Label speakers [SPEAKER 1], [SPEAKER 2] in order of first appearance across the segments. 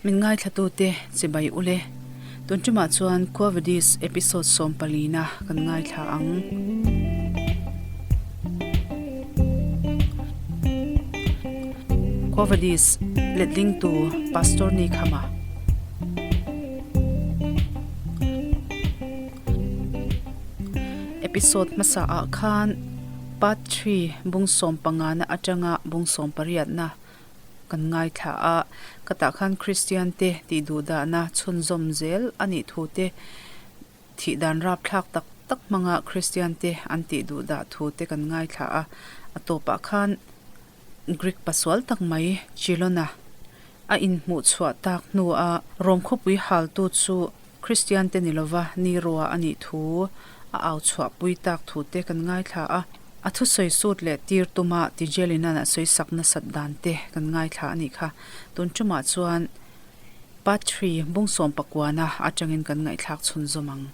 [SPEAKER 1] Min ngaithlatute chibai ule. Tun tumah chuan Quo Vadis episode sawmpalina kan ngaithla ang. Quo Vadis letlingtu Pastor Nikhama. Episode hmasa ah khan Part 3 bung sawmpangana atanga bung sawmpariatna kan ngaithla a, ka tah khan Kristian te tih duh dahna chhunzawm zel a nih thu te, thih dan rapthlak tak tak hmanga Kristian te an tih duh dah thu te kan ngaithla a, a tawpah khan Greek pasual tak mai Chilona a inhmuh chhuah tak hnua Rom khawpui haltu chu Kristian te ni lova Nero-a a nih thu a au chhuahpui tak thu te kan ngaithla a. A thusawi sut leh tir tuma Tijelina'n a sawi sak nasat dan te kan ngaithla a nih kha. Tun tumah chuan Part 3 Bungsawm Pakuana atangin kan ngaihthlak chhunzawm ang.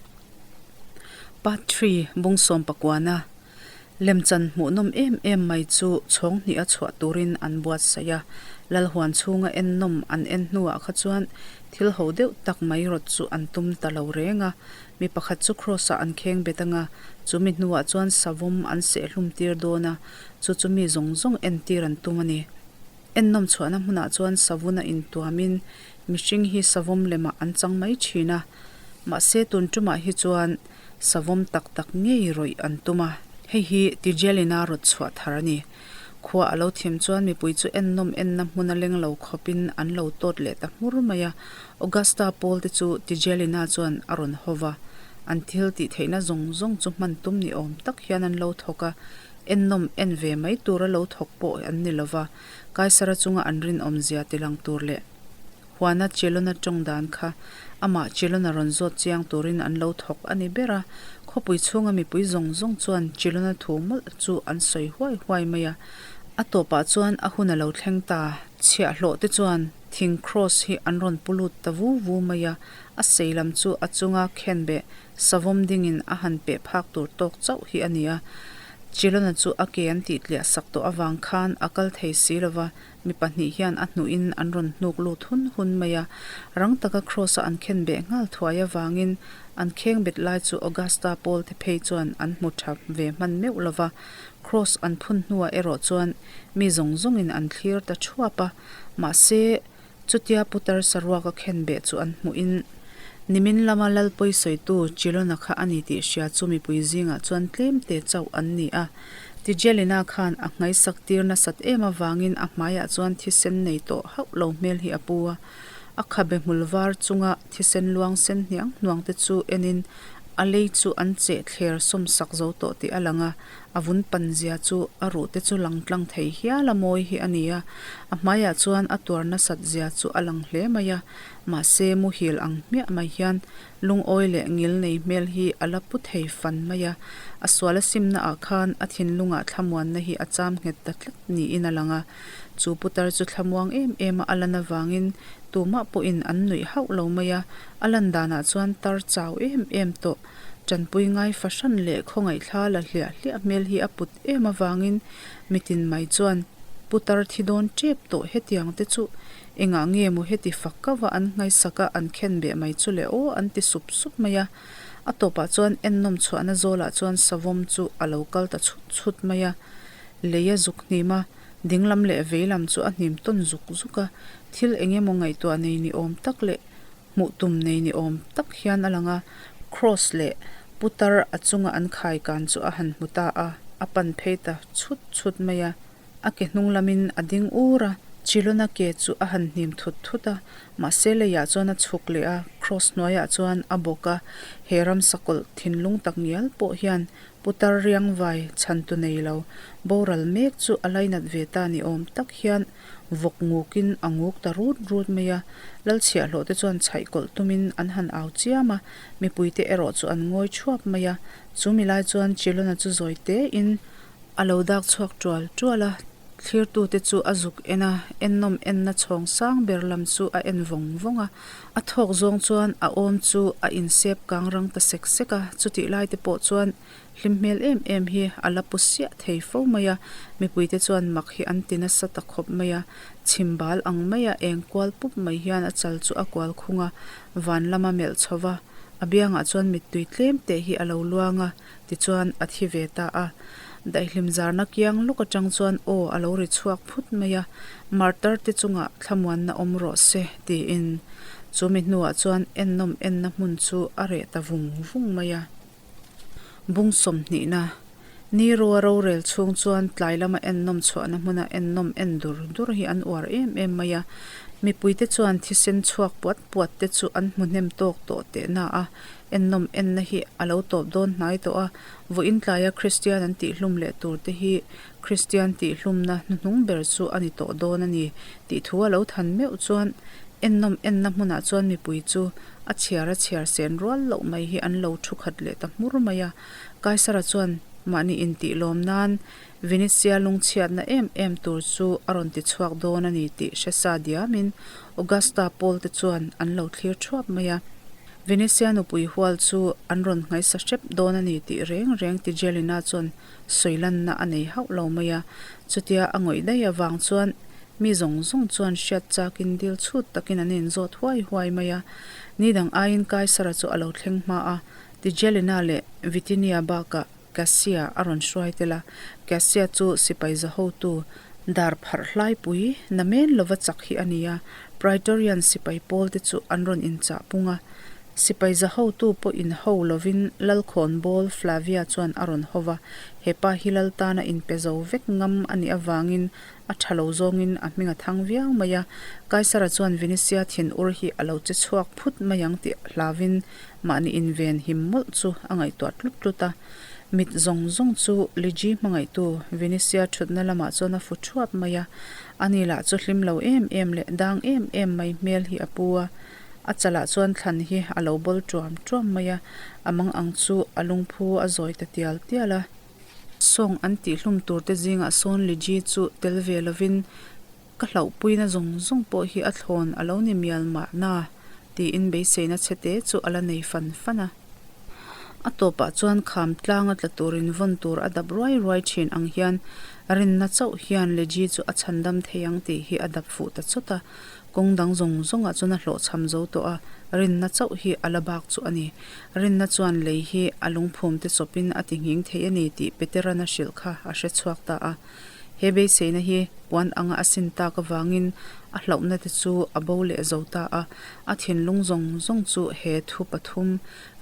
[SPEAKER 1] Part 3 Bungsawm Pakuana Lemchan hmuhnawm em em mai chu chhawng hnih a chhuah turin an buatsaih a, Lalhuan chhunga ennawm an en hnuah kha chuan thil ho deuh tak mai rawt chu an tum ta lo reng a, mi pakhat chu Kraws-ah an kheng bet anga, chu mi hnuah chuan savawm an sehhlum tir dawn a, chu chu mi zawng zawng entir an tum a ni. Ennawm chhuahna hmunah chuan savun a intuamin mihring hi savawm lemah an chang mai thin a, mahse tun tumah hi chuan Savawm tak tak ngei rawih an tum a, hei hi Tijelina rawt chhuah thar a ni. Khua a lo thim chuan mipui chu ennawm enna hmun a leng lo khawpin an lo tawt leh ta hmur mai a. Augusta pawl te chu Tijelina chuan a rawn haw va, an thil tih theihna zawng zawng chu hman tum ni awm tak hian an lo thawk a, ennawm en ve mai tura lo thawk pawh an ni lo va, Kaisara chunga an rinawmzia tilang tur leh Huana Chelona tawng dan kha amah Chelona rawn zawt chiang turin an lo thawk a ni ber a, khawpui chhunga mipui zawng zawng chuan Chelona thu mawlh chu an sawi huai huai mai a. A tawpah chuan a hun a lo thleng ta, chhiahhlawh te chuan thing kraws hi an rawn pu lut ta vu vu mai a, a sei lam chu a chunga khenbeh savawm dingin a han peh phak tur tawk chauh hi a ni a. Chelona chu a ke an tihtliah sak tawh avang khan a kal thei si lova, Mi pahnih hian a hnuhin an rawn hnuk lut hun hun mai a, rang taka Kraws-a an khen beh nghal thuai avangin an kheng bet lai chu Augusta Paul te phei chuan an hmu tha ve hman meuh lo va. Kraws an phun hnuah erawh chuan mi zawng zawngin an thlir ta thuap a, mahse, chutia putar saruaka khen beh chu an hmuhin nimin lama Lalpawi sawitu Chilona kha a ni tih hria chu mipui zingah chuan tlemte chauh an ni a. Tijelina khan a nghaisak tir nasat em avangin a hmaiah chuan thisen nei tawh hauh lo hmel hi a pu a. A khabe hmul var chunga thisen luang sen hniang hnuang te chu enin a lei chu an cheh thler sawm sak zo tawh tih a lang a, a vun pan zia chu a ruh te chu lang tlang thei hial a mawi hi a ni a. A hmaiah chuan a tuar nasat zia chu a lang hle mai a, mahse muhil ang hmiah mai hian Lungawi leh ngil nei hmel hi a la pu thei fan mai a, a sual a simna ah khan a thinlungah thlamuanna hi a cham nghet ta tlat niin a lang a. Chu putar chu thlamuang em em a a lan avangin tumah pawhin an nuih hauh lo mai a, a lan danah chuan tar chau em em tawh. Tanpui ngai fahran leh khawngaihthla la hliah hliah hmel hi a put em avangin mitin mai chuan putar thi dawn tep tawh hetiang te chu Engah nge maw heti fak kava an nghaisak a an khen beh mai chu le aw an ti sup sup mai a. A tawpah chuan ennawm chhuahna zawlah chuan savawm chu a lo kal ta chhut chhut mai a. Lei a zuk hnim a, dinglam leh veilam chu a hnim tawn zuk zuk a. Thil eng emaw ngaihtuah nei ni awm tak leh hmuh tum nei ni awm tak hian a lang a. Kraws leh putar a chunga an khai kan chu a han hmu ta a, a pan phei ta chhut chhut mai a. A ke hnung lamin a ding ur a, Chilona ke chu a han hnim thut thut a, mahse leiah chuan a chhuk leh a, kraws hnuaiah chuan a bawk a, he ramsa kawlh thinlung tak ngial pawh hian putar riangvai chhantu nei lo boral mek chu a lainat ve ta ni awm tak hian vawk ngukin a nguk ta rut rut mai a, Lalchhiahhlawh te chuan chhaih kawlh tumin an han au chiam a, mipuite erawh chu an ngawi thuap mai a, chu mi lai chuan Chilona chu zawi tein A lo dak chhuak tual tual a, thlirtute chu a zuk en a, ennawm enna chhawng sang ber lam chu a en vawng vawng a. A thawk zawng chuan a awm chu a insep kang rang ta sek sek a, chutih lai te pawh chuan hlim hmel em em hi a la pu siah thei fo mai a, mipuite chuan mak hi an ti nasa ta khawp mai a. Chhimbal ang maia eng kual pup mai hian a chal chu a kual khung a, van lama melh chho va, a biangah chuan mittui tlem teh hi a lo luang a, tichuan a thi ve ta a. Daihlim zarna kiang lawk atang chuan aw a lo ri chhuak phut mai a, Martar te chungah thlamuanna awm rawh se tiin. Chu mi hnuah chuan ennawm enna hmun chu a reh ta vung vung mai a. Bung sawmhnihna, Nero a rorel chhung chuan tlai lama ennawm chhuahna hmuna ennawm en dur dur hi an uar em em mai a. Mipuite chuan thisen chhuak puat puat te chu an hmu hnem tawk tawh teh na a, ennawm enna hi a lo tawp dawn hnai tawh a. Vawiin tlaia Kristian an tihhlum leh tur te hi Kristian tihhlumna hnuhnung ber chu a ni tawh dawn a ni tih thu a lo than meuh chuan ennawm enna hmunah chuan mipui chu A chhiar a chhiar sen rual loh mai hi an lo thu khat leh ta hmur mai a. Kaisara chuan mahni intih lawm nan Venetia lungchhiatna em em tur chu a rawn ti chhuak dawn a ni tih hre sa diamin Augusta pawl te chuan an lo thlir thuap mai a. Venetia nupui hual chu an rawn nghaisa hrep dawn a ni tih reng reng Tigelina chuan sawi lanna a nei hauh lo mai a. Chutia a ngawih daih avang chuan Mi zawng zawng chuan hriat chakin dil chhut takin an inzawt huai huai mai a. Ni dang aiin Kaisara chu a lo thleng hma a, Tigelina leh Vitinia bakah Cassia a rawn hruai tel a. Cassia chu sipai za hotu dar pharh hlaipui namen lova chak hi a ni a, Praetorian sipai pawlte chu an rawn inchah pung a. Sipai za hotu pawh inho lovin Lalkhawnbawl Flavia chuan a rawn hova, he pa hi lal tana inpe zo vek ngam a nih avangin A tha lo zawngin a hming a thang viau mai a, Kaisara chuan Venetia thinur hi a lo che chhuak phut mai ang tih hlauvin mahni inven him mawlh chu a ngaihtuah tlut tlut a. Mit zawng zawng chu Ligi hmangaihtu Venetia thutna lamah chuan a fu thuap mai a, ani lah chu hlim lo em em leh dang em em mai hmel hi a pu a, a chalah chuan thlan hi a lo bawl tuam tuam mai a, a mang ang chu a lungphu a zawi ta tial tial a. Sawng an tihhlum turte zingah sawn Liji chu tel ve lovin ka hlauhpuina zawng zawng pawh hi a thlawn a lo ni mial mahna tiin beiseina chhete chu a la nei fan fan a. A tawpah chuan kham tlanga tla turin vawn tur a dap ruai ruai thin ang hian rinna chauh hian Liji chu a chhandam thei ang tih hi a dap fuh ta chawt a. Kawng dang zawng zawngah chuan a hlawhchham zo tawh a, rinna chauh hi a la bak chu a ni. Rinna chuan lei hi a lungphum te chawpin a ti nghing thei a ni tih Peteran a hrilh kha a hre chhuak ta a. He beiseina hi puan anga a sin tak avangin a hlauhna te chu a bo leh zo ta a, a thinlung zawng zawng chu he thu pathum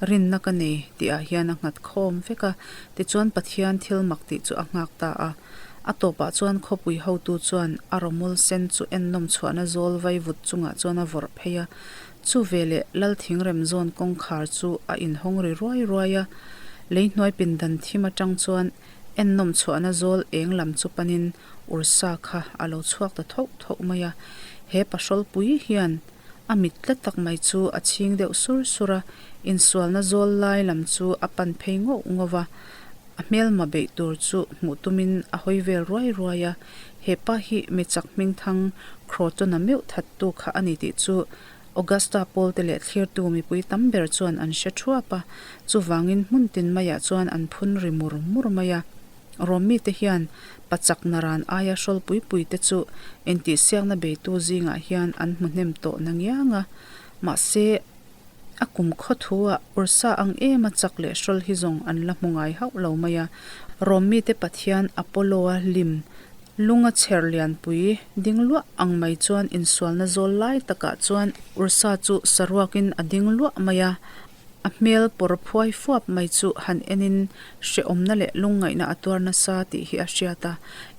[SPEAKER 1] rinna ka nei tihah hian a nghat khawm vek a, tichuan Pathian thil mak tih chu a nghak ta a. A tawpah chuan khawpui hotu chuan a rawmawl sen chu ennawm chhuahna zawl vaivut chungah chuan a vawrh phei a. Chu veleh Lal thingrem zawn kawngkhar chu a inhawng ri ruai ruai a. Lei hnuai pindan thim atang chuan ennawm chhuahna zawl eng lam chu panin Ursa kha a lo chhuak ta thoh thoh mai a. He pahrawlpui hian a mit tlat tak mai chu a chhing deuh sur sur a, insualna zawl lai lam chu a pan phei ngauh ngauh va. A hmelma beih tur chu hmuh tumin a hawi vel ruai ruai a, he pa hi mi chak hmingthang Crotona meuh thattu kha a ni tih chu Augusta pawlte leh thlirtu mipui tam ber chuan an hre thuap a, chuvangin hmun tin maiah chuan an phun ri mur mur mai a. Rom mite hian pa chak naran aia hrawlpui pui te chu intihsiakna beitu zingah hian an hmu hnem tawh na ngiang a, mahse, A kum khaw thu ah Ursa ang em a chak leh hrawl hi zawng an la hmu ngai hauh lo mai a. Rom mite pathian Apollo-a lim lunga chher lianpui ding luah ang mai chuan insualna zawl lai takah chuan Ursa chu saruakin a ding luah mai a. A hmel pawr phuai fuap mai chu han enin hrehawmna leh lungngaihna a tuar nasa tih hi a hriat a.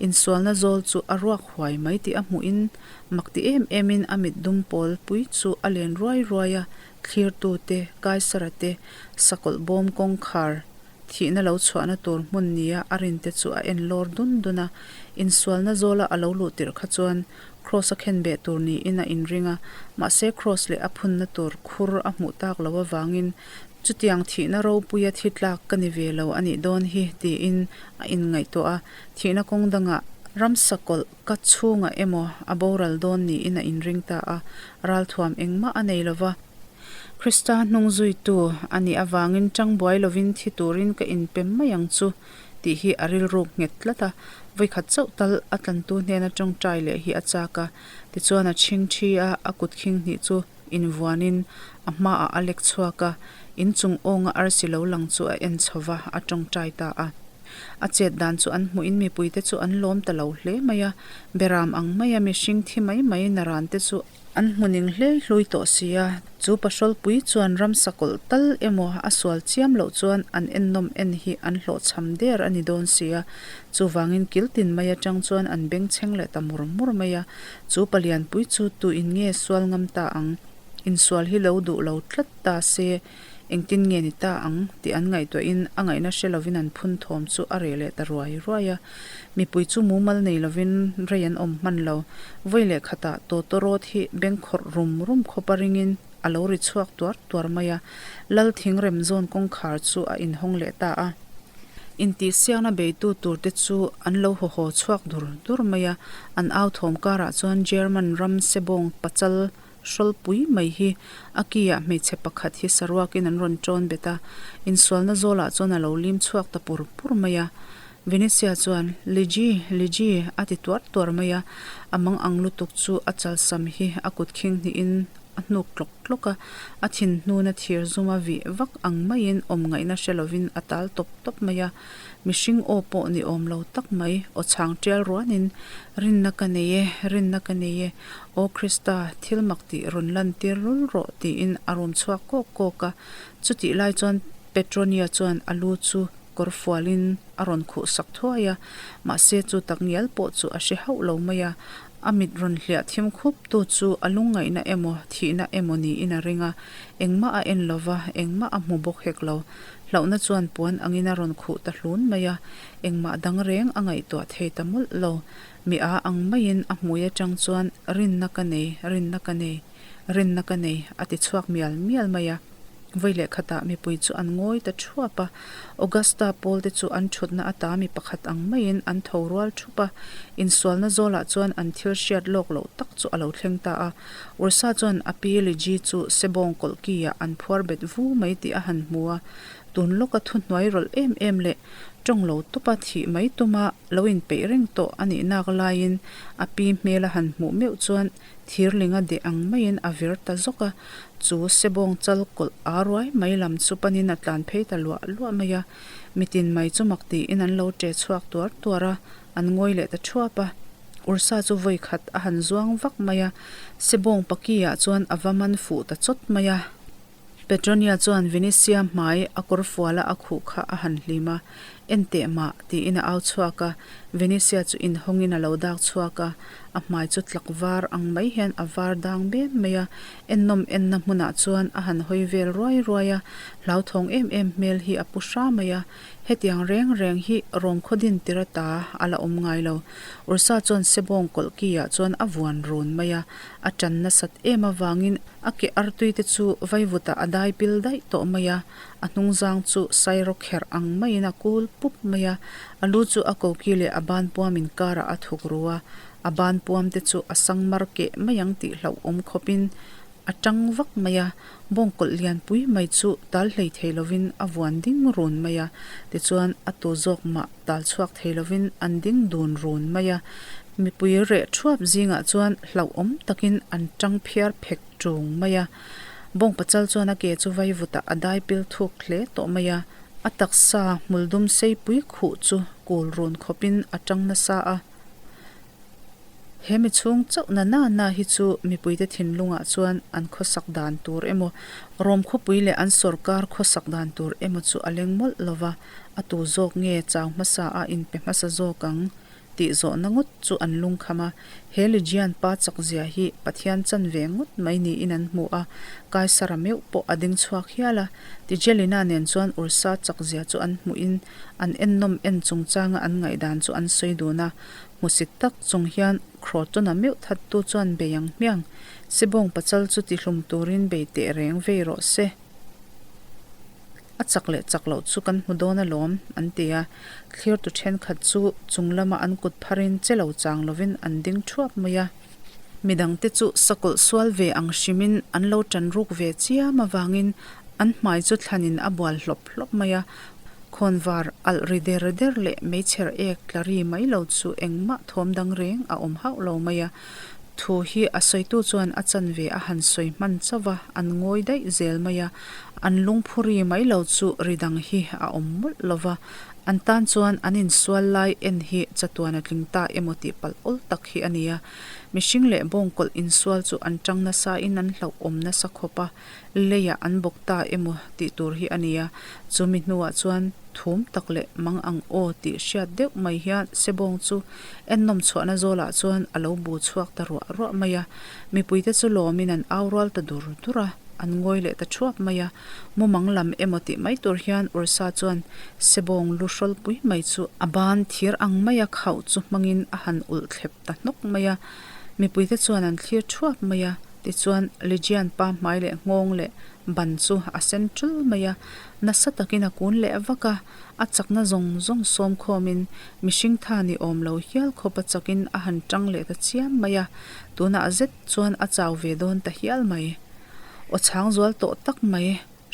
[SPEAKER 1] Insualna zawl chu a ruak huai mai tih a hmuhin Mak ti em emin a mit dum pawl pui chu a len ruai ruai a, thlirtu te, Kaisara te, sakawlh bawm kawngkhar thihna lo chhuahna tur hmun nia a rin te chu a en lawr dun dun a. Insualna zawla a lo luh tirh kha chuan Kraws a khenbeh tur niin a inring a, mahse Kraws leh a phunna tur khur a hmuh tak loh avangin chutiang thihna ropuia thi tlak ka ni ve lo a nih dawn hi tiin a inngaihtuah a, thihna kawng dangah ramsa kawlh Ka chhungah emaw a boral dawn niin a inring ta a, ralthuam engmah a nei lova. Krista hnung zuitu a nih avangin tangbuai lovin thi turin ka inpem mai ang chu tih hi a rilruk nghet tlat a. Vawikhat chauh tal a tlantu hnena tawngtai leh hi a chak a. Tichuan a chhing thi a, a kut khing hnih chu invuanin a hmaah a lek chhuak a, inchung awnga arsi lo lang chu a en chho va, a tawngtai ta a. A chet dan chu an hmuhin mipuite chu an lawm ta lo hle mai a, beram ang maia mihring thi mai mai naran te chu an hmu ning hlei hlui tawh si a, chu pahrawlpui chuan ramsa kawlh tal emaw a sual chiam loh chuan an ennawm en hi an hlawhchham der a ni dawn si a, chuvangin kil tin mai atang chuan an bengchheng leh ta mur mur mai a, chu palianpui chu tu in nge sual ngam ta ang? Insual hi lo duh lo tlat ta se engtin nge ni ta ang tih an ngaihtuahin a ngaihna hre lovin an phun thawm chu a reh leh ta ruai ruai a. Mipui chu mumal nei lovin rei an awm hman lo. Vawi leh khatah tawtawrawt hi bengkhawrh rum rum khawpa ringin a lo ri chhuak tuar tuar mai a. Lal thingrem zawn kawngkhar chu a inhawng leh ta a. Intihsiakna beitu turte chu an lo haw haw chhuak dur dur mai a. An au thawm karah chuan German ram sebawng pachal Hrawlpui mai hi a ki-ah hmeichhe pakhat hi saruakin an rawn ṭawn bet a, insualna zawlah chuan a lo lim chhuak ta pur pur mai a. Venetia chuan, Ligi, Ligi, a ti tuar tuar mai a, a mang ang lutuk chu a chalsam hi a kut khing hnihin a hnuk tlawk tlawk a, a thin hnuna thir zuma vih vak ang maiin awm ngaihna hre lovin a tal tawp tawp mai a. Mihring aw pawh ni awm lo tak mai, aw chhang tial ruanin, Rinna ka nei e, rinna ka nei e, Aw Krista, thil mak tih rawn lantir lul rawh, tiin a rum chhuak kawk kawk a. Chutih lai chuan Petronia chuan a lu chu kawr fualin a rawn khuh sak thuai a, mahse chu tak ngial pawh chu a hre hauh lo mai a. A mit rawn hliah thim khup tu chu a lungngaihna emaw, thihna emaw niin a ring a. Engmah a en lo va, engmah a hmu bawk hek lo. Hlauhna chuan puan angin a rawn khuh ta hlun mai a, engmah dang reng a ngaihtuah thei ta mawlh lo. Mi a ang maiin a hmui atang chuan rinna ka nei, rinna ka nei, rinna ka nei a ti chhuak mial mial mai a. Vawi leh khatah mipui chu an ngawi ta thuap a, Augusta pawl te chu an thutna ata mi pakhat ang maiin an tho rual thup a, insualna zawlah chuan an thil hriat lawk loh tak chu a lo thleng ta a. Ursa chuan a pi Liji chu sebawng kawlh ki-ah an phuar bet vu mai tih a han hmu a, tun lawka thuhnuai rawlh em em leh tawng lo tawpa thih mai tuma lo inpeih reng tawh a nih nak laiin a pi hmel a han hmuh meuh chuan thirlinga deh ang maiin a vir ta zawk a, chu sebawng chal kawlh a ruai mai lam chu panin a tlan phei ta luah luah mai a, mitin mai chu mak tiin an lo ṭe chhuak tuar tuar a, an ngawi leh ta ṭhuap a. Ursa chu vawi khat a han zuang vak mai a, sebawng paki-ah chuan a va man fuh ta chawt mai a. Petronia chuan Venetia hmai a kawr fuala a khuh kha a han hlim a, En teh mah, tiin a au chhuak a. Venetia chu inhawngin a lo dak chhuak a, a hmai chu tlak var ang mai hian a var dang bem mai a. Ennawm enna hmunah chuan a han hawi vel ruai ruai a, hlauthawng em em hmel hi a pu hra mai a. Hetiang reng reng hi Rom khaw din tir ata a la awm ngai lo. Ursa chuan Sebawng kawlh ki-ah chuan a vuan run mai a, a tan nasat em avangin A ke artui te chu vaivutah a dai pil daih tawh mai a, a hnungzang chu sairaw kherh ang maiin a kul pup mai a, a lu chu a koki leh a ban puam inkarah a thuk ru a, a ban puam te chu a sang mar keh mai ang tih hlauhawm khawpin a tang vak mai a, bawngkawlh lianpui mai chu tal hlei thei lovin a vuan ding run mai a, tichuan a tu zawk mah tal chhuak thei lovin an ding dun run mai a, mipui reh thuap zingah chuan hlauhawm takin an tang phiar phek tung mai a, bawng pachal chuan a ke chu vaivutah a dai pil thuk hle tawh mai a, a taksa hmul dum seipui khuh chu kul run khawpin a tang nasa a. He mi chhung chauh na na na hi chu mipuite thinlungah chuan an khawsak dan tur emaw, Rom khawpui leh an sawrkar khawsak dan tur emaw chu a leng mawlh lo va, a tu zawk nge chau hmasa a inpe hmasa zawk ang tih zawhna ngawt chu an lungkham a. He Ligian pa chakzia hi Pathian chan ve ngawt mai niin an hmu a, Kaisara meuh pawh a ding chhuak hial a. Tigelina nen chuan Ursa chakzia chu an hmuhin an ennawm en chungchanga an ngaihdan chu an sawi dun a. Hmusit tak chung hian Crotona meuh thattu chuan bei ang hmiang, Sibawng pachal chu tihlum turin bei teh reng vei rawh se. A chak leh chak loh chu kan hmu dawn alawm, an ti a. Thlirtu thenkhat chu chung lama an kut pharin che lo chang lovin an ding thuap mai a. Midangte chu sakawlh sual ve ang hrimin an lo tan ruk ve chiam avangin an hmai chu thlanin a bual hlawp hlawp mai a. Khawnvar alh ri der der leh meichher ek tla ri mai lo chu engmah thawm dang reng a awm hauh lo mai a. Thu hi a sawitu chuan a chanve a han sawi hman chauh va, an ngawi daih zel mai a. An lungphu ri mai lo chu ri dang hi a awm mawlh lo va. An tan chuan an insual lai en hi chatuan a tling ta emaw tih palh awl tak hi a ni a. Mihring leh bawngkawlh insual chu an tang nasa in an hlauhawm nasa khawp a, leiah an bawk ta emaw tih tur hi a ni a. Chumi hnuah chuan thum tak leh mang ang aw tih hriat deuh mai hian Sebawng chu ennawm chhuahna zawlah chuan a lo bu chhuak ta ruah ruah mai a. Mipuite chu lawmin an au rual ta dur dur a, an ngawi leh ta thuap mai a. Mumang lam emaw tih mai tur hian Ursa chuan Sebawng lu hrawlpui mai chu a ban thir ang maia khauh chu hmangin a han ulh thlep ta hnawk mai a. Mipuite chuan an thlir thuap mai a, tichuan Ligian pa hmai leh nghawng leh ban chu a sen tul mai a, nasa takin a kun leh vak a, a chakna zawng zawng sawm khawmin mihring tha ni awm lo hial khawp a chakin a han tang leh ta chiam mai a, tunah zet chuan a chau ve dawn ta hial mai. Aw chhang zual tawh tak mai,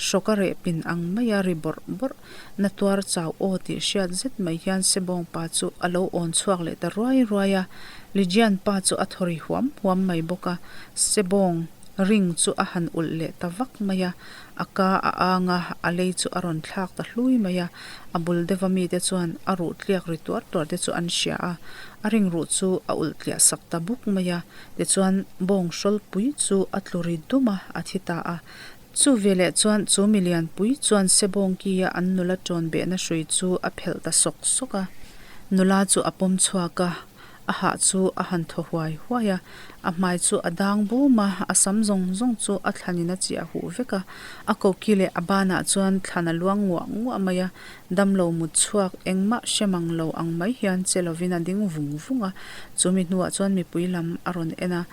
[SPEAKER 1] hrawk a reh pin ang maia ri bawrh bawrh, na tuar chau aw tih hriat zet mai hian Sebawng pa chu a lo awn chhuak leh ta ruai ruai a, Ligian pa chu a thaw ri huam huam mai bawk a, Sebawng ring chu a han ulh leh ta vak mai a, a ka a ang a, a lei chu a rawn thlak ta hlui mai a, a bul deuha mite chuan a ruh tliak ri tuar tuar te chu an hria a, a ring ruh chu a ulh tliah sak ta buk mai a. Tichuan, bawng hrawlpui chu a tlu ri dum a, a thi ta a. Chu veleh chuan chu milian pui chuan Sebawng kia an nula ṭawn behna hrui chu a phelh ta sawk sawk a. Nula chu a pawm chhuak a, a hah chu a han thaw huai huai a. A hmai chu a dang bum a, a sam zawng zawng chu a thlanin a chiah huh vek a. A koki leh a banah chuan thlan a luang nguah nguah mai a. Damlo mut chhuak engmah hre mang lo ang mai hian che lovin a ding vung vung a, chumi hnuah chuan mipui lam a rawn en a,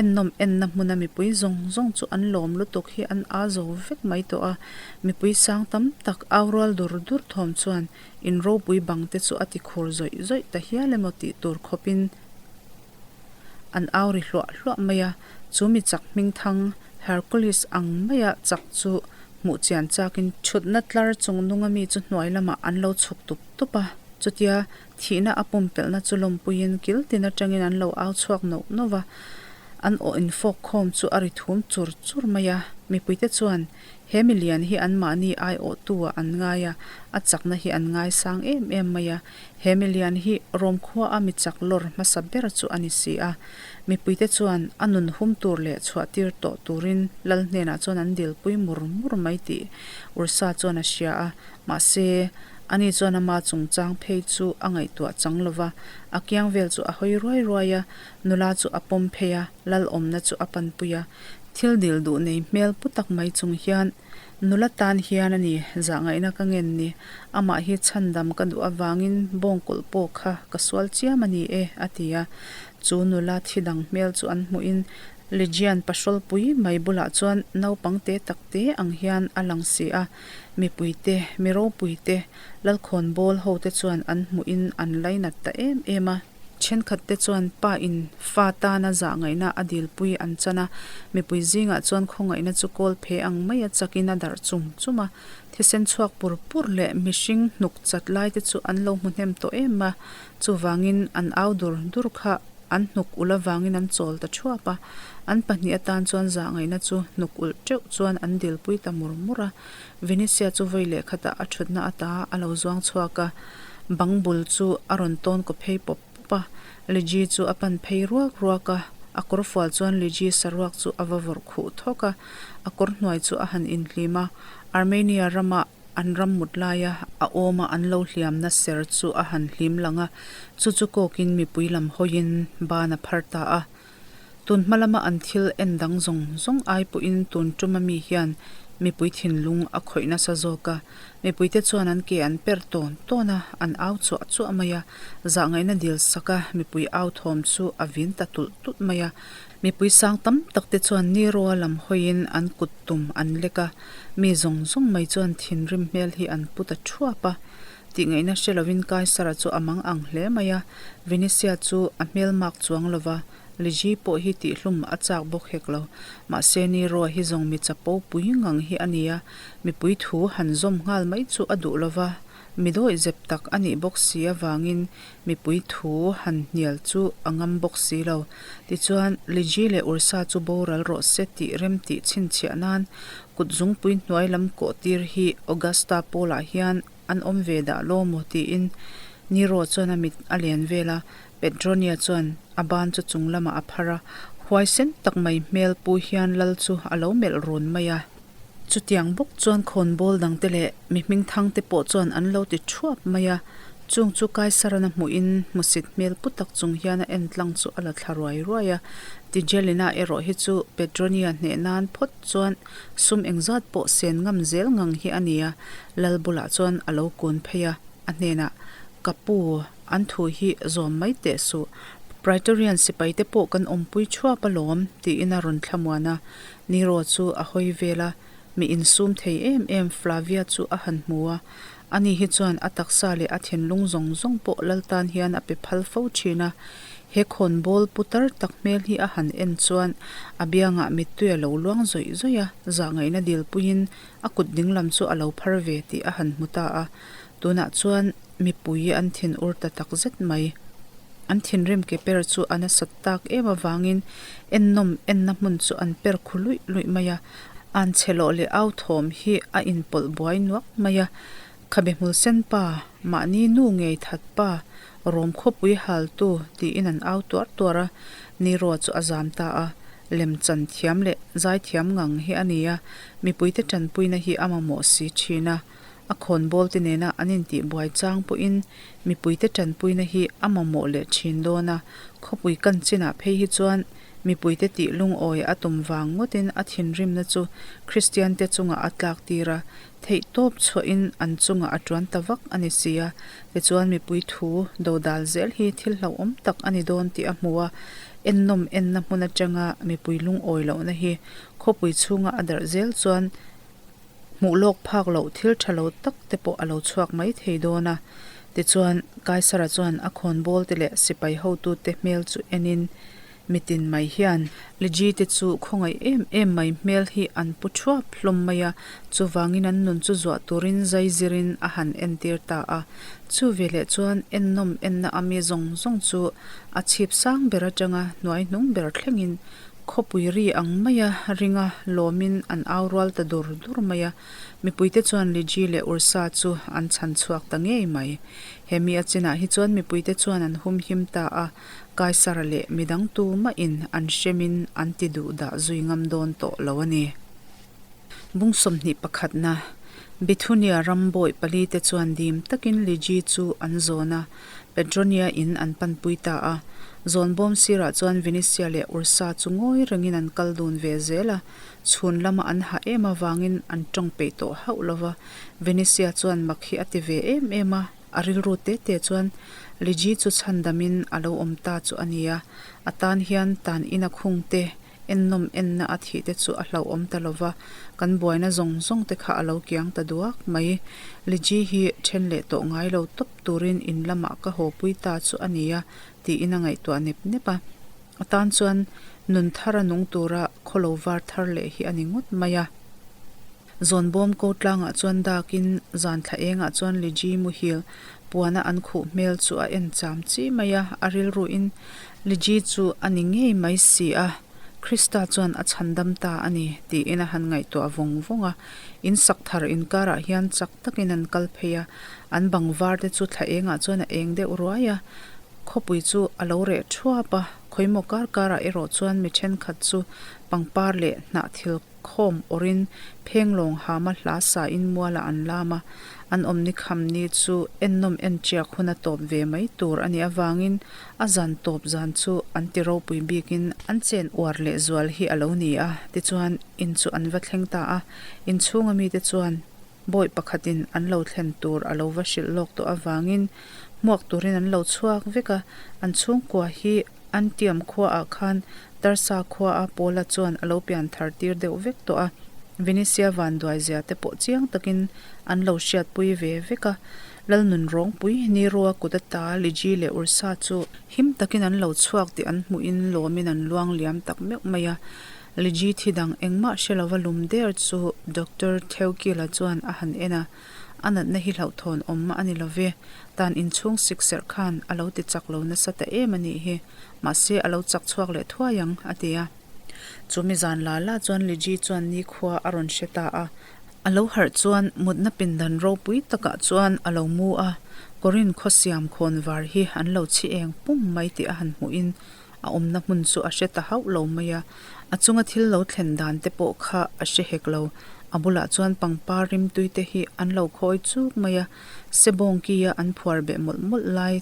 [SPEAKER 1] ennawm enna hmuna mipui zawng zawng chu an lawm lutuk hi an aa zo vek mai tawh a, mipui sang tam tak au rual dur dur thawm chuan in ropui bang te chu a ti khur zawih zawih ta hial emaw tih tur khawpin an au ri hluah hluah mai a, chu mi chak hmingthang Hercules ang maia chak chu hmuh chian chakin thutna tlar chung nunga mi chu hnuai lamah an lo chhuk tup tup a, chutia thihna a pumpelhna chu lawmpuiin kil tin atangin an lo au chhuak nauh nauh a, an aw infawk khawm chu a ri thum chur chur mai a, mipuite chuan He milian hi anmahni aiawhtu-ah an ngai a, a chakna hi an ngaisang em em mai a. He milian hi Rom khuaa mi chak lawr hmasa ber chu a ni si a. Mipuite chuan a nun hum tur leh chhuahtir tawh turin lal hnenah chuan an dilpui mur mur mai tih Ursa chuan a hria a. Mahse, ani chuan ama chungchang phei chu a ngaihtuah chang lo va, a kiang vel chu a hawi ruai ruai a, nula chu a pawm phei a, lal awmna chu a panpui a. Thil dil duh nei hmel pu tak mai chung hian nula tan hian a ni, zahngaihna ka ngen ni, amah hi chhandam ka duh avangin bawngkawlh pawh kha ka sual chiam a ni e, a ti a. Chu nula thi dang hmel chu an hmuhin Ligian pahrawlpui mai bulah chuan naupang te tak te ang hian a lang si a, mipui te, mi ropui te, lalkhawn bawl ho te chuan an hmuhin an lainat ta em em a. Thenkhat te chuan pa in fa tana zahngaihna a dilpui an chan a, mipui zingah chuan khawngaihna chu kawl phe ang mai a chakin a darh chum chum a, thisen chhuak pur pur leh mihring hnuk chat lai te chu an lo hmu hnem tawh em a, chuvangin an au dur dur kha an hnuk ulh avangin an chawl ta thuap a, an pahnih atan chuan zahngaihna chu hnuk ulh teuh chuan an dilpui ta mur mur a, Venetia chu vawi leh khatah a thutna ata a lo zuang chhuak a, bang bul chu a rawn tawn kaw phei pawp pawp a, Liji chu a pan phei ruak ruak a, a kawr fual chuan Liji saruak chu a va vawrh khuh thawk a, a kawr hnuai chu a han inhlim a, Armenia rama an ram mut laia a awma an lo hliamna ser chu a han hlim lang a, chu chu kawkin mipui lam hawiin ban a phar ta a. Tun hma lama an thil en dang zawng zawng ai pawhin tun tuma mi hian mipui thinlung a khawih nasa zawk a, mipuite chuan an ke an per tawn tawn a, an au chuah chuah mai a, zahngaihna dil sak a, mipui au thawm chu a vin ta tulh tulh mai a. Mipui sang tam tak te chuan Nero-a lam hawiin an kut tum an lek a, mi zawng zawng mai chuan thinrim hmel hi an pu ta thuap a. Tihngaihna hre lovin Kaisara chu a mang ang hle mai a, Venetia chu a hmel mak chuang lo va, Liji pawh hi tihhlum a chak bawk hek lo. Mahse Nero hi zawng mi chapo pui ngang hi a ni a, mipui thu han zawm nghal mai chu a duh lo va. Mi dawihzep tak a nih bawk si avangin mipui thu han hnial chu a ngam bawk si lo. Tichuan, Liji leh Ursa chu boral rawh se tih rem tih chhinchhiah nan kut zungpui hnuai lam kawh tir hi Augusta Paul-ah hian an awm ve dah law maw tiin Nero chuan a mit a len vel a, Petronia chuan a ban chu chung lamah a phar a, huaisen tak mai hmel pu hian lal chu a lo melh run mai a. Chutiang bawk chuan khawnbawl dangte leh mi hmingthangte pawh chuan an lo ti thuap mai a, chung chu Kaisaran a hmuhin hmusit hmel pu tak chung hian a en tlang chu a la thla ruai ruai a. Tigelina erawh hi chu Petronia hneh nan phawt chuan sum engzat pawh sen ngam zel ngang hi a ni a, lal bulah chuan a lo kun phei a, a hnenah, Ka pu, an thu hi zawm mai teh suh, Praetorian sipaite pawh kan awmpui thuap alawm, tiin a rawn thlamuan a. Nero chu a hawi vel a, mi insum thei em em Flavia chu a han hmu a, ani hi chuan a taksa leh a thinlung zawng zawng pawh lal tan hian a pe phal fo thin a. He khawnbawl putar tak hmel hi a han en chuan a biangah mittui a lo luang zawih zawih a, zahngaihna dilpuiin a kut dinglam chu a lo phar ve tih a han hmu ta a. Tunah chuan mipui an thinur ta tak zet mai. An thinrim ke per chu a nasat tak em avangin ennawm enna hmun chu an per khu luih luih mai a, an chhe lawh leh au thawm hi a inpawlh buai nuak mai a. Khabe hmul sen pa, mahni nu ngei that pa, rawm khawpui haltu tiin an au tuar tuar a, Nero chu a zam ta a, lemchan thiam leh zaithiam ngang hi a ni a, mipuite tanpuina hi a mamawh si thin a. A khawnbawl te nena an intih buai chang pawhin mipuite tanpuina hi a mamawh leh thin dawn a, khawpui kan chinah phei hi chuan mipuite tih lungawi a tum vang ngawtin a thinrimna chu Kristiante chungah a tlak tir a, theih tawp chhuahin an chungah a tuan ta vak a ni si a, tichuan mipui thu dodal zel hi thil hlauhawm tak a ni dawn tih a hmu a, ennawm enna hmun atanga mipui lungawi lohna hi khawpui chhunga a darh zel chuan Hmuh lawk phak loh thil tha lo tak te pawh a lo chhuak mai thei dawn a. Tichuan, Kaisara chuan a khawnbawl te leh sipai hotute hmel chu enin mitin mai hian, Liji te chu khawngaih em em mai hmel hi an pu thuap hlawm mai a, chuvangin an nun chu zuah turin zai zirin a han entir ta a. Chu veleh chuan ennawm enna a mi zawng zawng chu a chhip sang ber atanga hnuai hnung ber thlengin Khawpui ri ang maia ringa lawmin an au rual ta dur dur mai a, mipuite chuan Liji leh Ursa chu an chhan chhuak ta ngei mai. He mi a chinah hi chuan mipuite chuan an humhim ta a, Kaisara leh midang tumahin an hremin an ti duh dah zui ngam dawn tawh lo a ni. Bung 21 na, Bithunia ram bawi palite chuan dim takin Liji chu an zawn a, Petronia in an panpui ta a. Zawn bawm sirah chuan Vinisia leh Ursa chu ngawi rengin an kal dun ve zel a, chhun lama an hah em avangin an tawng peih tawh hauh lo va. Vinisia chuan mak hi a ti ve em em a, a rilru te te chuan Liji chu chhandamin a lo awm ta chu a ni a, a tan hian tan ina khung te Ennawm enna a thih te chu a hlauhawm ta lo va, kan buaina zawng zawng te kha a lo kiang ta duak mai. Liji hi then leh tawh ngai lo tawp turin in lamah ka haw pui ta chu a nia tiin a ngaihtuah nep nep a. A tan chuan nun thar a nung tura khawlo var thar leh hi a ni ngawt mai a. Zawnbawm ko tlangah chuan dakin zan thla engah chuan Liji muhil puana an khuh hmel chu a en cham chi mai a, a rilruin Liji chu a ni ngei mai si a, Krista chuan a chhandam ta a ni tiin a han ngaihtuah vawng vawng a. In sak thar inkarah hian chak takin an kal phei a, an bang var te chu thla engah chuan a eng deuh ruai a, khawpui chu a lo reh thuap a, khawimaw kar karah erawh chuan mi thenkhat chu pangpar leh hnah thil Khawm awrhin phenglawng hama hla sain mualah an lam a, an awmni khamni chu ennawm enchiak hun a tawp ve mai tur a nih avangin a zan tawp zan chu an ti ropui bikin an chen uar leh zual hi a lo ni a, tichuan in chu an va thleng ta a, inchhunga mite chuan bawi pakhatin an lo thlen tur a lo va hrilh lawk tawh avangin hmuak turin an lo chhuak vek a, an chhungkua hi Antium khuaah khan Tarsa khuaa Paula chuan a lo pian thar tir deuh vek tawh a, Venetia vanduai zia te pawh chiang takin an lo hriatpui ve vek a. Lalnun rawngpui Nero-a kut ata Liji leh Ursa chu him takin an lo chhuak tih an hmuhin lawmin an luang liam tak meuh mai a. Liji thi dang engmah hre lova lum der chu Doctor Theukila chuan a han en a. A natna hi hlauhthawn awm a ni lo ve. Tan inchhung sik serh khan a lo ti chak lo nasa ta em a nih hi. Mahse, a lo chak chhuak leh thuai ang, a ti a. Chumi zan la la chuan Liji chuan nikhua a rawn hre ta a. A lo harh chuan mutna pindan ropui takah chuan a lo mu a, Korin khaw siam khawn var hi an lo chhi eng pum mai tih a han hmuhin a awmna hmun chu a hre ta hauh lo mai a. A chunga thil lo thlen dan te pawh kha a hre hek lo. A bulah chuan pangpar rimtui te hi an lo khawi chuk mai a, sebawngkia an phuar beh mawlh mawlh lai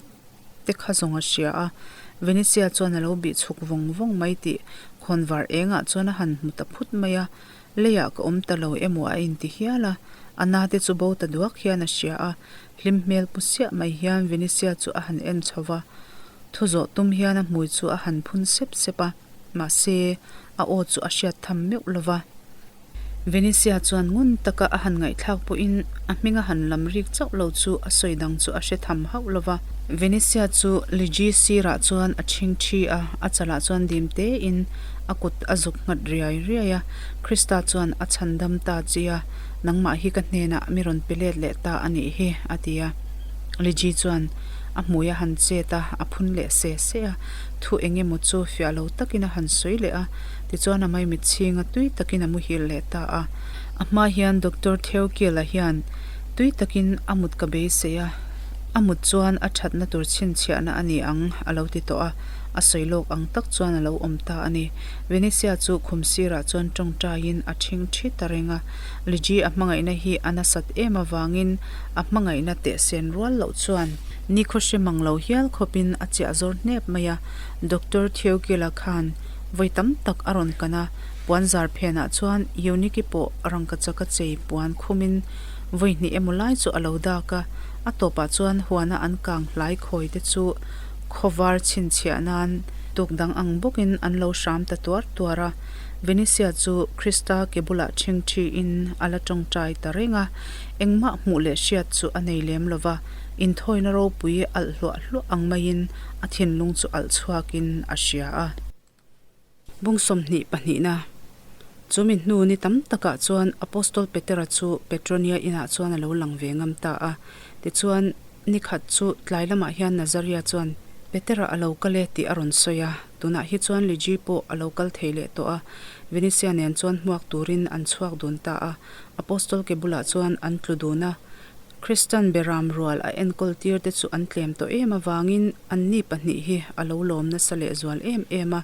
[SPEAKER 1] te kha zawng a hria a, Venetia chuan a lo bih chhuk vawng vawng mai tih khawnvar engah chuan a han hmu ta phut mai a, leiah ka awm ta lo emaw a inti hial a, a na te chu bo ta duak hian a hria a, hlim hmel pu siah mai hian Venetia chu a han en chho va, thu zawh tum hian a hmui chu a han phun sep sep a, mahse a aw chu a hriat tham meuh lo va. Venetia chuan ngun taka a han ngaihthlak pawhin a hming a han lam rik chauh lo chu a sawi dang chu a hre tham hauh lo va. Venetia chu Liji sirah chuan a chhing thi a, a chalah chuan dim tein a kut a zuk nghat riai riai a. Krista chuan a chhandam ta chi a, Nangmah hi ka hnenah mi rawn pe let leh ta a nih hi, a ti a. Liji chuan a hmui a han chet a, a phun leh se se a. Thu eng emaw chu fiah lo takin a han sawi leh a. Tichuan a maimit chhinga tui takin a muhil leh ta a. A hma hian Doctor Theokiela hian tui takin a mut ka beisei a, a mut chuan a thatna tur chhinchhiahna a ni ang a lo ti tawh a, a sawi lawk ang tak chuan a lo awm ta a ni. Venetia chu khum sirah chuan tawngtaiin a thing thi ta reng a, Liji a hmangaihna hi a nasat em avangin a hmangaihna tehsen rual loh chuan nikhaw hre mang lo hial khawpin a chiah zawr hnep mai a, Doctor Theokiela khan Vawi tam tak a rawn kan a, puan zar phenah chuan Euniki pawh rangkachak a chei puan khumin vawi hnih emaw lai chu a lo dak a, a tawpah chuan huana an kang hlai khawi te chu khawvar chhinchhiah nan tuk dang ang bawkin an lo hram ta tuar tuar a. Venetia chu Krista ke bulah ṭhing ṭhiin a la ṭawngṭai ta reng a, engmah hmuh leh hriat chu a nei lem lo va, inthawina ropui alh hluah hluah ang maiin a thinlung chu alh chhuakin a hria a. Bung 22 pahnihna Chumi hnu ni tam takah chuan Apostol Petera chu Petronia inah chuan a lo lang ve ngam ta a. Tichuan, ni khat chu tlai lamah hian Nazaria chuan Petera a lo kal e tih a rawn sawi a. Tunah hi chuan Liji pawh a lo kal thei leh tawh a. Venetia nen chuan hmuak turin an chhuak dun ta a. Apostol ke bulah chuan an tlu dun a. Kristan beram rual a enkawl tir te chu an tlem tawh em avangin anni pahnih hi a lo lawm nasa lehzual em em a.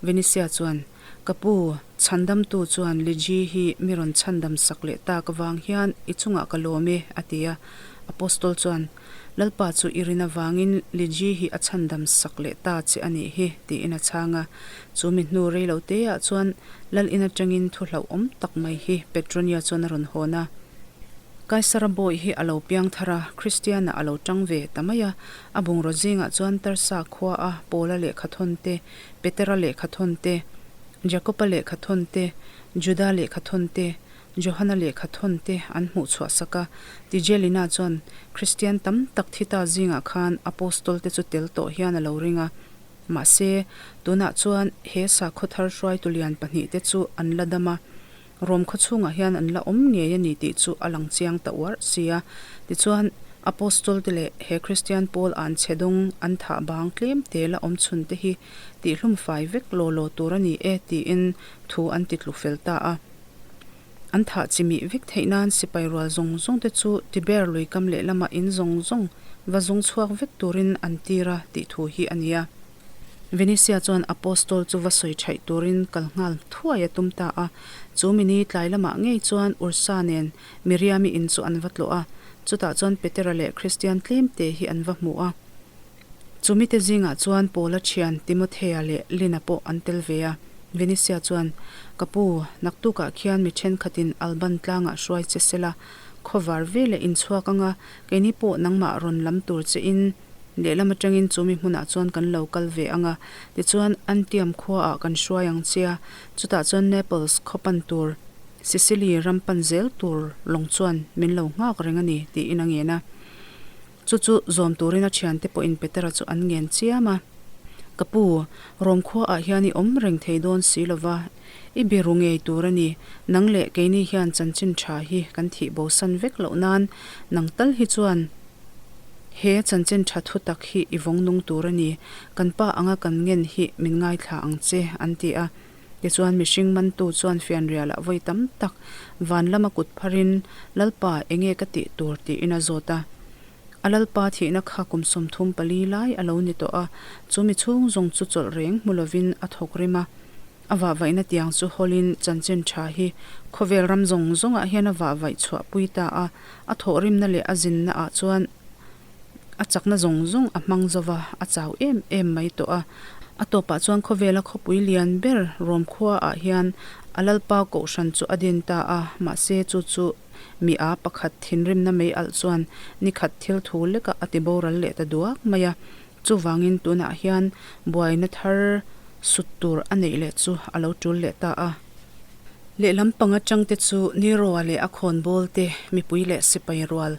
[SPEAKER 1] Venetia chuan, Ka pu, chhandamtu chuan Liji hi mi rawn chhandam sak leh tak avang hian i chungah ka lawm e, a ti a. Apostol chuan, Lalpa chu i rin avangin Liji hi a chhandam sak leh ta che a nih hi, tiin a chhang a. Chu mi hnu rei lo teah chuan Lal in atangin thu hlauhawm tak mai hi Petronia chuan a rawn hawn a. Kaisara bawi hi a lo piang thar a, Kristiana a lo tang ve ta mai a. A bungraw zingah chuan Tarsa khua a Paula lehkhathawn te, Petera lehkhathawn te, Jakoba lehkhathawn te, Juda lehkhathawn te, Johana lehkhathawn te an hmuh chhuah sak a. Tigelina chuan Kristian tam tak thi ta zingah khan Apostol te chu tel tawh hian a lo ring a. Mahse, tunah chuan he sakhaw thar hruaitu lian pahnihte chu an la dam a. Rom khaw chhungah hian an la awm ngei a ni tih chu a lang chiang ta uarh si a. Tichuan, Apostol te leh he Kristian pawl an chhe dawng an thah bang tlem te la awm chhun te hi tihhlum fai vek law law tur a ni e tiin thu an ti tlu fel ta a. An thah chimih vek theih nan sipai rual zawng zawng te chu Tiber lui kam lehlamah in zawng zawng va zung chhuak vek turin an tir a tih thu hi a ni a. Venetia chuan Apostol chu va sawi thaih turin kal nghal thuai a tum ta a. Chu mini tlai lamah ngei chuan Ursa nen Miriami in chu an va tlawh a, chutah chuan Petera leh Kristian tlemte hi an va hmu a. Chu mite zingah chuan Paula thian Timothea leh Lina pawh an tel ve a. Venetia chuan, Ka pu, naktukah khian mi thenkhatin Alban tlangah hruai che sela, khawvar veleh inchhuak anga keini pawh nangmah rawn lam tur che in, Lehlam atangin chu mi hmunah chuan kan lo kal ve ang a, tichuan Antium khuaah kan hruai ang che a, chutah chuan Naples khaw pan tur, Sicily ram pan zel tur lawng chuan min lo nghak reng a ni, tiin a ngen a. Chu chu zawm turin a thiante pawhin Petera chu an ngen chiam a. Ka pu, Rom khuaah hian i awm reng thei dawn si lo va. I biru ngei tur a ni. Nang leh keini hian chanchin tha hi kan thih bosan vek loh nan nang tal hi chuan he chanchin tha thu tak hi i vawng nung tur a ni. Kan pa anga kan ngen hi min ngaithla ang che, an ti a. Tichuan mihring mantu chuan fianrialah vawi tam tak van lama kut pharin, Lalpa, enge ka tih tur? tiin a zawt a. A Lalpa thihna kha kum 34 lai a lo ni tawh a, chu mi chhung zawng chu chawlh reng hmu lovin a thawk rim a. A vahvaihna tiang chu hawlin chanchin tha hi khawvel ram zawng zawngah hian a vahvaih chhuahpui ta a, a thawhrimna leh a zinna ah chuan a chakna zawng zawng a hmang zo va, a chau em em mai tawh a. A tawpah chuan khawvela khawpui lian ber Rom khua ah hian a Lalpa kohhran chu a din ta a, mahse chu chu mi a pakhat thinrimna mei alh chuan nikhat thil thu lekah a ti boral leh ta duak mai a. Chuvangin tunah hian buaina thar sut tur a neih leh chu a lo tul leh ta a. Lehlam pang atangte chu Nero-a leh a khawnbawl te, mipui leh sipai rual,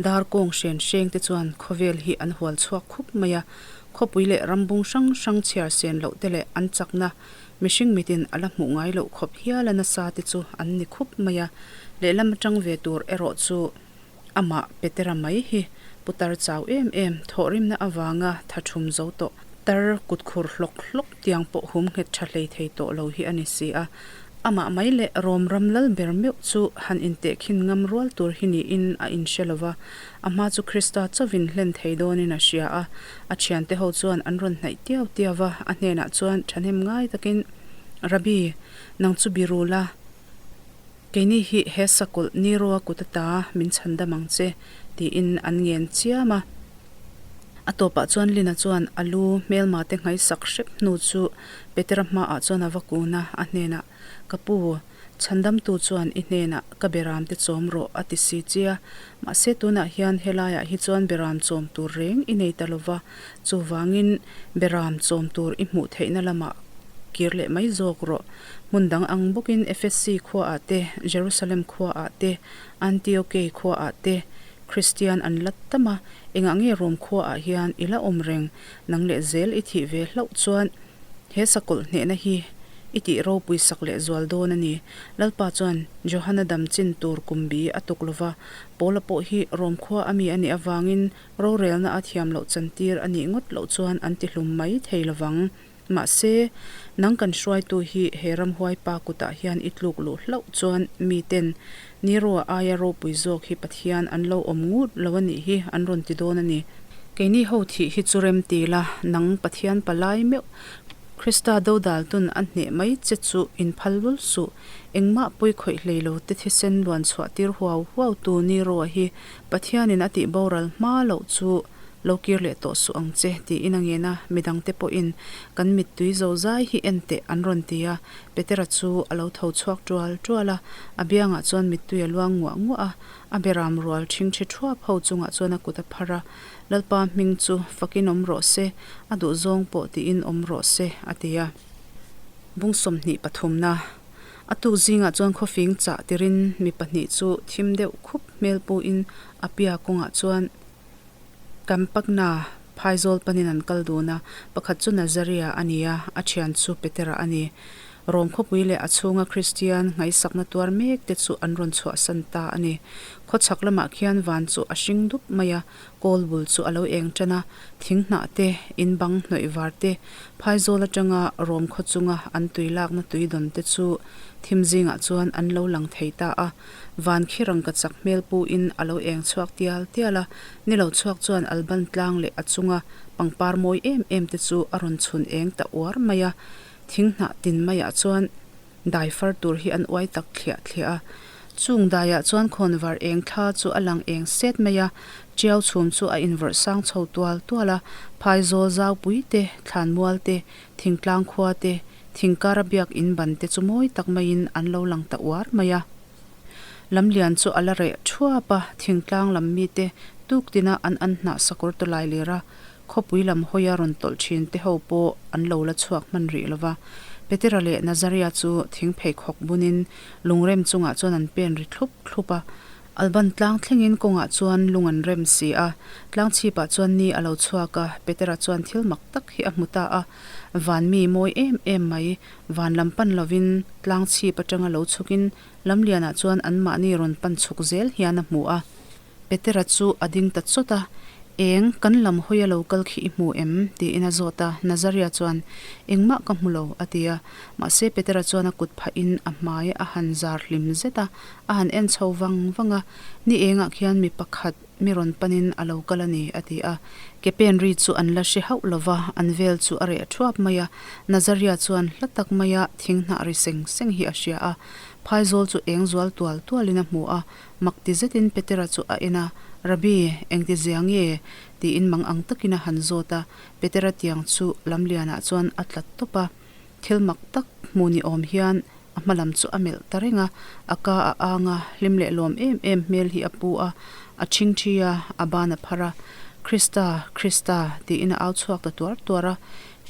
[SPEAKER 1] dar kawng hren hreng te chuan khawvel hi an hual chhuak khup mai a. Khawpui leh rambung hrang hrang chhiar sen loh te leh an chakna mihring mitin a la hmuh ngai loh khawp hial a nasa te chu an ni khup mai a. Lehlam atang ve tur erawh chu Amah Petera mai hi putar chau em em thawhrimna avanga tha thum zo tawh tar kut khur hlawk hlawk tiang pawh hum nghet tha hlei thei tawh lo hi a ni si a. Amah mai leh Rom ram lal ber meuh chu han intehkhin ngam rual tur hi niin a inhre lo va, a hma chu Krista chauhin hlen thei dawnin a hria a. A thiante ho chuan an rawn hnaih tiau tiau va, a hnenah chuan thahnem ngai takin, Rabbi, nang chu biru la, Keini hi he sakawlh Nero-a kut ata min chhandam ang che, tiin an ngen chiam a. A tawpah chuan Lina chuan a lu hmelma te nghaisak hrep hnu chu Petera hmaah chuan a va kun a, a hnenah, Ka pu, chhandamtu chuan i hnenah ka beram te chawm rawh, a ti si che a. Mahse tunah hian helaiah hi chuan beram chawm tur reng i nei ta lo va, chuvangin beram chawm tur i hmuh theihna lamah kir leh mai zawk rawh. Hmun dang ang bawkin Efesi khuaah te, Jerusalem khuaah te, Antiokei khuaah te Kristian an la tam a, engah nge Rom khuaah hian i la awm reng? Nang leh zel i thih ve hlauh chuan he sakawlh hnehna hi i tih ropui sak leh zual dawn a ni. Lalpa chuan Johana dam chin tur kum bi a tuk lo va, Paula pawh hi Rom khua a mi a nih avangin rorelna a thiam loh chantir a nih ngawt loh chuan an tihlum mai thei lo vang. Mahse, nang kan hruaitu hi he ramhuai pa kutah hian i tluk luh hlauh chuan miten Nero-a aia ropui zawk hi Pathian an lo awm ngut lo a nih hi an rawn ti dawn a ni. Keini ho thih hi chu rem ti la, nang Pathian palai meuh Krista dodaltun a hneh mai che chu inphal lul suh. Engmah pawi khawih hlei lo te thisen luan chhuah tir huau huau tu Nero-a hi Pathianin a tih boral hma loh chu Lo kir leh tawh suh ang che, tiin a ngen a, midangte pawhin kan mittui zo zai hi en teh an rawn ti a. Petera chu a lo tho chhuak tual tual a, a biangah chuan mittui a luang nguah nguah a, a beram rual ṭhingṭhi ṭhuap ho chungah chuan a kut a phar a, Lalpa hming chu fakin awm rawh se, a duhzawng pawh tiin awm rawh se, a ti a. Bung 23 na A tuk zingah chuan khawfing chah tirin mi pahnih chu thim deuh khup hmel puin a pia kawngah chuan Campagna phaizawl panin an kal dun a, pakhat chu Nazaria a ni a, a thian chu Petera a ni. Rom khawpui leh a chhunga Kristian ngaihsakna tuar mek te chu an rawn chhuahsan ta a ni. Khawchhak lamah khian van chu a hring dup mai a, kawl bul chu a lo eng tan a, thing hnah te, in bang hnawih var te, phaizawl atanga Rom khaw chunga an tui lakna tui dawn te chu thim zingah chuan an lo lang thei ta a. Van khi rangkachak hmel pu in a lo eng chhuak tial tial a, ni lo chhuak chuan Alban tlang leh a chunga pangpar mawi em em te chu a rawn chhun eng ta uar mai a, thing hnah tin maiah chuan dai far tur hi an uai tak thliah thliah a. Chung daiah chuan khawnvar eng thla chu a lang eng set mai a, tiau chhum chu a invawrh sang chho tual tual a, phaizawl zaupui te, thlanmual te, thingtlang khua te, Thingkara biak in ban te chu mawi tak maiin an lo lang ta uar mai a. Lamlian chu a la reh thuap a, thingtlang lam mite tuk tina an an hnah sakawr tawlai lir a, khawpui lam hawia rawn tawlh thin te ho pawh an lo la chhuak hman rih lo va. Petera leh Nazaria chu thing pheikhawk bunin lungrem chungah chuan an pen ri thlup thlup a. Alban tlang thlengin kawngah chuan lung an rem si a. Tlang chhipah chuan ni a lo chhuak a, Petera chuan thil mak tak hi a hmu ta a. Van mi mawi em em mai, van lam pan lovin tlang chhip atanga lo chhukin lamlianah chuan anmahni rawn pan chhuk zel hian a hmu a. Petera chu a ding ta chawt a, Eng, kan lam hawi a lo kal khi i hmu em? tiin a zawt a. Nazaria chuan, Engmah ka hmu lo, a ti a. Mahse Petera chuan a kut phahin a hmai a han zar hlim zet a, a han en chho vang vang a, Ni engah khian mi pakhat mi rawn panin a lo kal a ni, a ti a. Ke pen ri chu an la hre hauh lo va, an vel chu a reh thuap mai a. Nazaria chuan hla tak maia thing hnah ri seng seng hi a hria a. Phaizawl chu eng zual tual tualin a hmu a, Mak ti zetin Petera chu a en a, Rabbi, engti zia nge? tiin mang ang takin a han zawt a. Petera tiang chu lamlianah chuan a tlat tawp a. Thil mak tak hmu ni awm hian a hma lam chu a melh ta reng a, a ka a ang a, hlim leh lawm em em hmel hi a pu a, a ṭhingṭhi a, a ban a phar a. Krista, Krista, tiin a au chhuak ta tuar tuar a.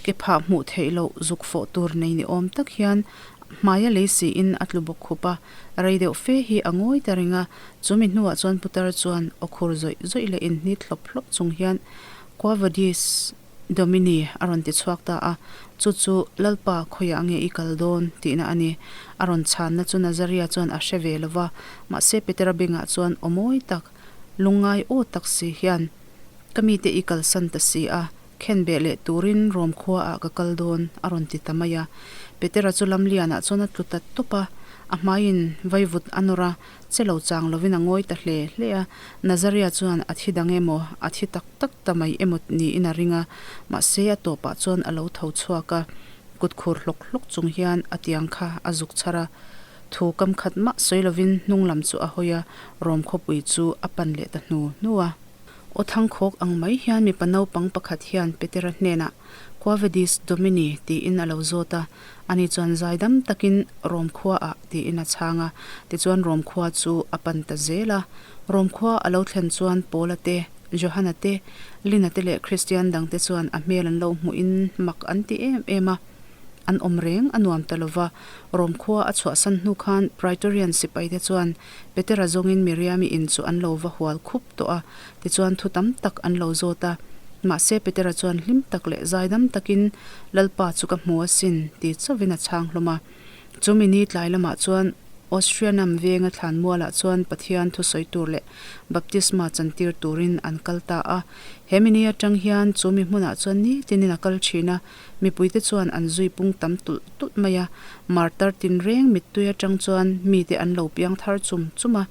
[SPEAKER 1] Ke phah hmuh theih loh zuk fawh tur nei ni awm tak hian Hmaia lei siin a tlu bawk khup a, rei deuh fe hi a ngawi ta reng a, chumi hnuah chuan putar chuan aw khur zawih zawih leh inhnit hlawp hlawp chung hian Quo vadis Domini a rawn ti chhuak ta a, chu chu Lalpa khawiah nge i kal dawn tihna a ni. A rawn chhanna chu Nazaria chuan a hre ve lo va, mahse Petera bengah chuan aw mawi tak, lungngai aw tak si hian Ka mite i kalsan ta si a, Khen beh leh turin Rom khuaah ka kal dawn, a rawn ti ta mai a. Petera chu lamlianah chuan a tlu ta tawp a, a hmaiin vaivut a nawr a, che lo chang lovin a ngawi ta hle hle a. Nazaria chuan a thi dang emaw, a thi tak tak ta mai emaw niin a ring a, mahse a tawpah chuan a lo tho chhuak a, kut khur hlawk hlawk chung hian a tiang kha a zuk chhar a. Thu kam khat mah sawi lovin hnung lam chu a hawi a, Rom khawpui chu a pan leh ta hnu hnu a. Aw thangkhawk ang mai hian mipa naupang pakhat hian Petera hnenah, Quo vadis Domini? tiin a lo zawt a. Ani chuan zaidam takin, Rom khuaah, tiin a chhang a. Tichuan Rom khua chu a pan ta zel a. Rom khua a lo thlen chuan Paula te, Johana te, Lina te leh Kristian dangte chuan a hmel an lo hmuhin mak an ti em em a. An awm reng a nuam ta lo va. Rom khua a chhuahsan hnu khan Praetorian sipaite chuan Petera zawngin Miriami in chu an lo va hual khup tawh a, tichuan thu tam tak an lo zawt a. Mahse Petera chuan hlim tak leh zaidam takin, Lalpa chu ka hmu asin, ti chauhin a chhang hlawm a. Chu mi ni tlai lamah chuan Austrianam venga thlanmualah chuan Pathian thusawi tur leh baptisma chantir turin an kal ta a. He mi ni atang hian chu mi hmunah chuan nitinin a kal thin a, Mipuite chuan an zui pung tam tulh tulh mai a, martar tinreng mittui atang chuan mite an lo piang thar chum chum a.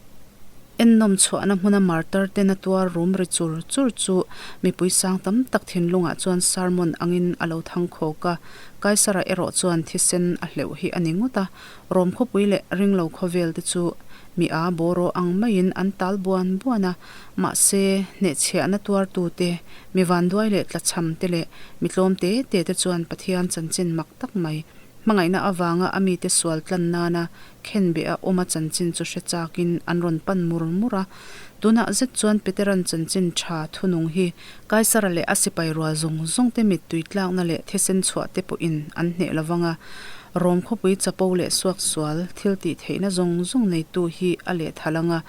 [SPEAKER 1] Ennawm chhuahna hmuna martar ten a tuar rum ri chur chur chu mipui sang tam tak thinlungah chuan sermon angin a lo thang khawk a, Kaisara erawh chuan thisen a hleuh hi a ni ngawt a, Rom khawpui leh ringlo khawvel te chu mi a bawraw ang maiin an tal buan buan a, mahse hnehchhiahna tuartute, mi vanduai leh tlachham te leh mi tlawm te te te chuan Pathian chanchin mak tak mai, hmangaihna avanga a mite sual tlan nana khenbeh a awm a chanchin chu hre chakin an rawn pan mur mur a. Tunah zet chuan Petera'n chanchin tha thunung hi Kaisara leh a sipai rual zawng zawng te mittui tlakna leh thisen chhuah te pawhin an hneh lo vang a, Rom khawpui chapo leh suaksual thil tih theihna zawng zawng neitu hi a lehthal ang a,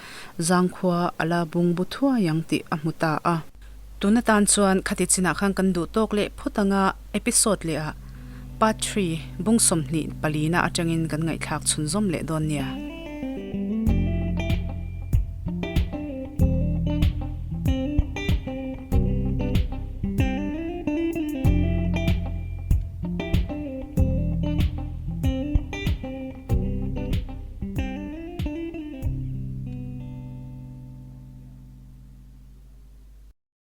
[SPEAKER 1] zangkhua a la bungbu thuai ang tih a hmu ta a. Tun atan chuan khati chinah khan kan duh tawk leh phawt ang a, episode leh ah part three bung 24 palina atangin kan ngaihthlak chhunzawm leh dawn nia.